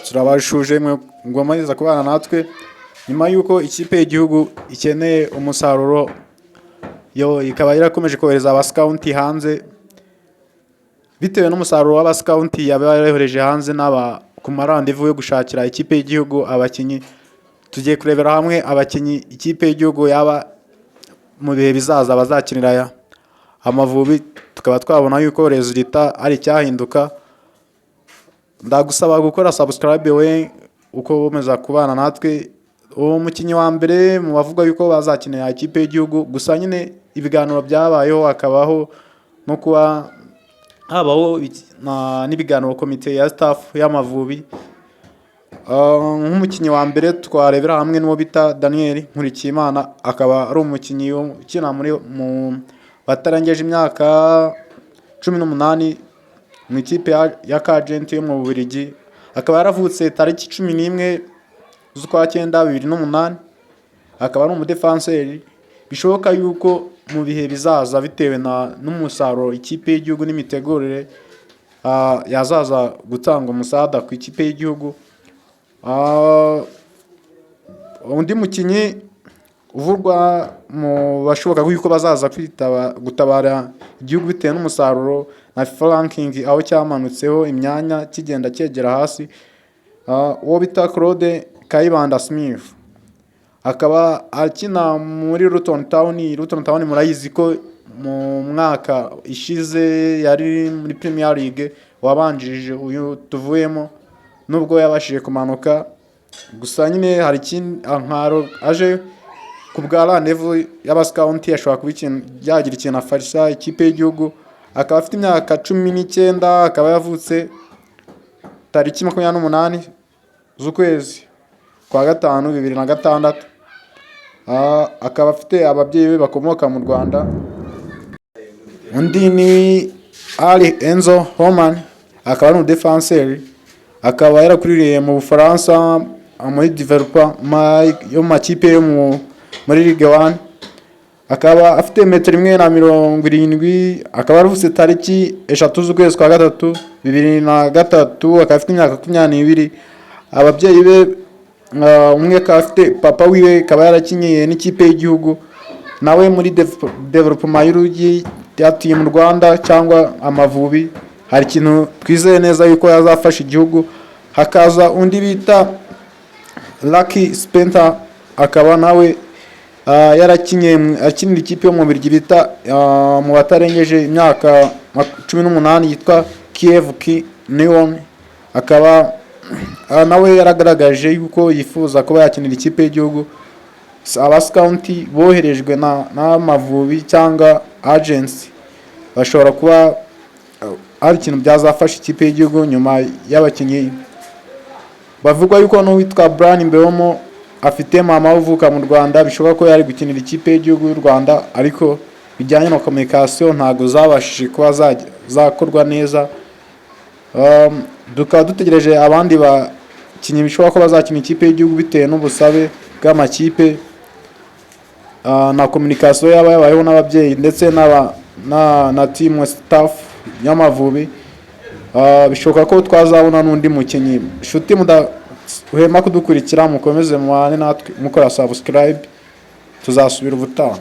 Turabashuje mwe ngomeza kubana natwe nyuma y'uko ikipe y'igihugu ikeneye umusaruro, yo ikaba yarakomeje kohereza abascout hanze. Bitewe n'umusaruro w'abascout yaba yarohereje hanze n'aba ku marandevu yo gushakira ikipe y'igihugu abakinnyi, tugiye kurebera hamwe abakinnyi ikipe y'igihugu yaba mu bihe bizaza bazakinira Amavubi, tukaba twabona yuko résultat ari icyahinduka. Ndagusaba gukora subscribe we uko ukomeza kubana natwe. Uwo mukinnyi wa mbere mu bavuga yuko bazakinira ikipe y'igihugu, gusa nyine ibiganiro byabayeho, hakabaho no kuba habaho n'ibiganiro komite ya staff y'Amavubi. Nk'umukinnyi wa mbere twarebera hamwe n'uwo bita Daniel Nkurikiyimana, akaba ari umukinnyi ukina muri mu batarengeje imyaka 18 mu ikipe ya Kagenti yo mu Bubiligi. Akaba yaravutse tariki 11 z'ukwa cyenda 2008, akaba ari umudefanseri. Bishoboka yuko mu bihe bizaza, bitewe n'umusaruro ikipe y'igihugu n'imitegurire, yazaza gutanga umusada ku ikipe y'igihugu. Undi mukinnyi uvugwa mu bashoboka yuko bazaza kwitaba gutabara igihugu bitewe n'umusaruro na FIFA ranking aho cyamanutseho imyanya kigenda cyegera hasi, uwo bita Claude Kayibanda Smith, akaba akina muri Luton Town. Luton Town murayizi ko mu mwaka ishize yari muri Premier League wabanjirije uyu tuvuyemo, nubwo yabashije kumanuka. Gusa nyine hari ikindi nkaro aje ku bwa rendez-vous y'abascout, ashobora kuba ikintu yagira ikintu afasha ikipe y'igihugu. Akaba afite imyaka 19, akaba yavutse tariki 28 z'ukwezi kwa gatanu 2006. Akaba afite ababyeyi be bakomoka mu Rwanda. Undi ni Ali Enzo Homan, akaba ari umudefanseri, akaba yarakuririye mu Bufaransa muri développement yo mu makipe yo muri Ligue 1. Akaba afite metero 1.70, akaba yaravutse tariki 3 z'ukwezi kwa gatatu 2003, akaba afite imyaka 22. Ababyeyi be, umwe akaba afite papa wiwe akaba yarakinyiye n'ikipe y'igihugu nawe muri développement y'urugi ya Team Rwanda cyangwa Amavubi. Hari ikintu twizeye neza yuko yazafasha igihugu. Hakaza undi bita Lucky Spenter, akaba nawe yarakinye akinira ikipe yo mu Bubiligi bita mu batarengeje imyaka 18 yitwa KVK Neon, akaba nawe yaragaragaje yuko yifuza kuba yakinira ikipe y'igihugu. Abascout boherejwe n'Amavubi cyangwa agency bashobora kuba hari ikintu byazafasha ikipe y'igihugu. Nyuma y'abakinnyi bavugwa yuko n'uwitwa Brian Mbeumo afite mama uvuka mu Rwanda, bishoboka ko yari gukinira ikipe y'igihugu y'u Rwanda, ariko bijyanye na communication ntabwo zabashije kuba zakorwa neza. Tukaba dutegereje abandi bakinnyi bishoboka ko bazakina ikipe y'igihugu bitewe n'ubusabe bw'amakipe na communication yaba yabayeho n'ababyeyi ndetse na team staff y'Amavubi. Bishoboka ko twazabona n'undi mukinnyi. Nshuti mudahwema kudukurikira, mukomeze mubane natwe mukora subscribe. Tuzasubira ubutaha.